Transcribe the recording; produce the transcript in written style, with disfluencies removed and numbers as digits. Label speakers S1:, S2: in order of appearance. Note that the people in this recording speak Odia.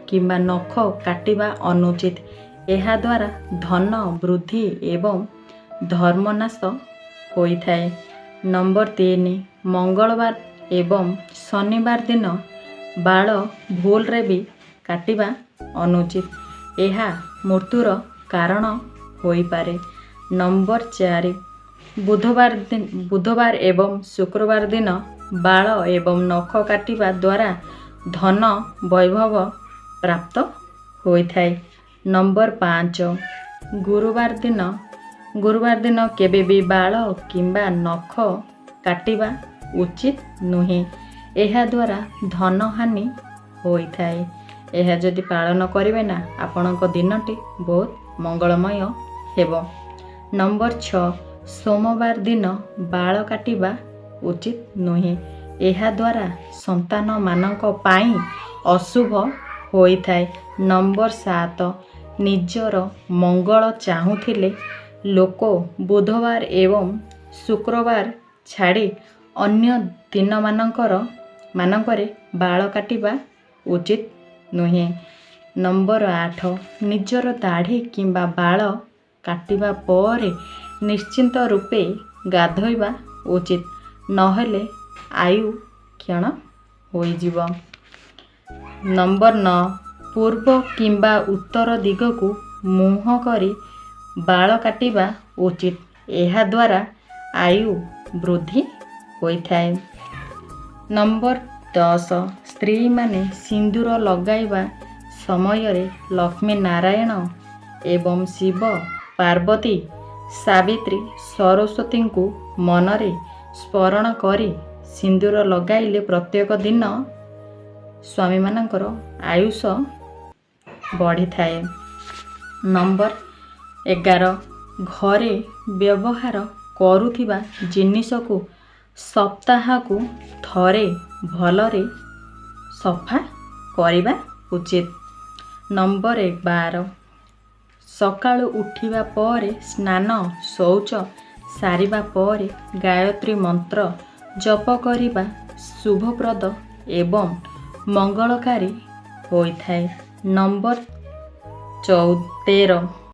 S1: କିମ୍ବା ନଖ କାଟିବା ଅନୁଚିତ। ଏହାଦ୍ୱାରା ଧନ ବୃଦ୍ଧି ଏବଂ ଧର୍ମନାଶ ହୋଇଥାଏ। ନମ୍ବର 3, ମଙ୍ଗଳବାର ଏବଂ ଶନିବାର ଦିନ ବାଳ ଭୁଲରେ ବି କାଟିବା ଅନୁଚିତ। ଏହା ମୃତ୍ୟୁର କାରଣ ହୋଇପାରେ। ନମ୍ବର 4, ବୁଧବାର ଏବଂ ଶୁକ୍ରବାର ଦିନ ବାଳ ଏବଂ ନଖ କାଟିବା ଦ୍ୱାରା ଧନ ବୈଭବ ପ୍ରାପ୍ତ ହୋଇଥାଏ। ନମ୍ବର 5, ଗୁରୁବାର ଦିନ କେବେ ବି ବାଳ କିମ୍ବା ନଖ କାଟିବା ଉଚିତ ନୁହେଁ। ଏହାଦ୍ୱାରା ଧନହାନି ହୋଇଥାଏ। ଏହା ଯଦି ପାଳନ କରିବେ ନା, ଆପଣଙ୍କ ଦିନଟି ବହୁତ ମଙ୍ଗଳମୟ ହେବ। ନମ୍ବର 6, ସୋମବାର ଦିନ ବାଳ କାଟିବା ଉଚିତ ନୁହେଁ। ଏହାଦ୍ୱାରା ସନ୍ତାନମାନଙ୍କ ପାଇଁ ଅଶୁଭ ହୋଇଥାଏ। ନମ୍ବର 7, ନିଜର ମଙ୍ଗଳ ଚାହୁଁଥିଲେ ଲୋକ ବୁଧବାର ଏବଂ ଶୁକ୍ରବାର ଛାଡ଼ି ଅନ୍ୟ ଦିନମାନଙ୍କରେ ବାଳ କାଟିବା ଉଚିତ ନୁହେଁ। ନମ୍ବର 8, ନିଜର ଦାଢ଼ି କିମ୍ବା ବାଳ କାଟିବା ପରେ ନିଶ୍ଚିତ ରୂପେ ଗାଧୋଇବା ଉଚିତ, ନହେଲେ ଆୟୁ କ୍ଷୀଣ ହୋଇଯିବ। ନମ୍ବର 9, ପୂର୍ବ କିମ୍ବା ଉତ୍ତର ଦିଗକୁ ମୁହଁ କରି ବାଳ କାଟିବା ଉଚିତ। ଏହାଦ୍ୱାରା ଆୟୁ ବୃଦ୍ଧି ହୋଇଥାଏ। ନମ୍ବର 10, ସ୍ତ୍ରୀମାନେ ସିନ୍ଦୁର ଲଗାଇବା ସମୟରେ ଲକ୍ଷ୍ମୀ ନାରାୟଣ ଏବଂ ଶିବ, ପାର୍ବତୀ, ସାବିତ୍ରୀ, ସରସ୍ୱତୀଙ୍କୁ ମନରେ ସ୍ମରଣ କରି ସିନ୍ଦୁର ଲଗାଇଲେ ପ୍ରତ୍ୟେକ ଦିନ ସ୍ୱାମୀମାନଙ୍କର ଆୟୁଷ ବଢ଼ିଥାଏ। ନମ୍ବର 11, ଘରେ ବ୍ୟବହାର କରୁଥିବା ଜିନିଷକୁ ସପ୍ତାହକୁ ଥରେ ଭଲରେ ସଫା କରିବା ଉଚିତ। ନମ୍ବର 12, ସକାଳୁ ଉଠିବା ପରେ ସ୍ନାନ ଶୌଚ ସାରିବା ପରେ ଗାୟତ୍ରୀ ମନ୍ତ୍ର ଜପ କରିବା ଶୁଭପ୍ରଦ ଏବଂ ମଙ୍ଗଳକାରୀ ହୋଇଥାଏ। ନମ୍ବର 13।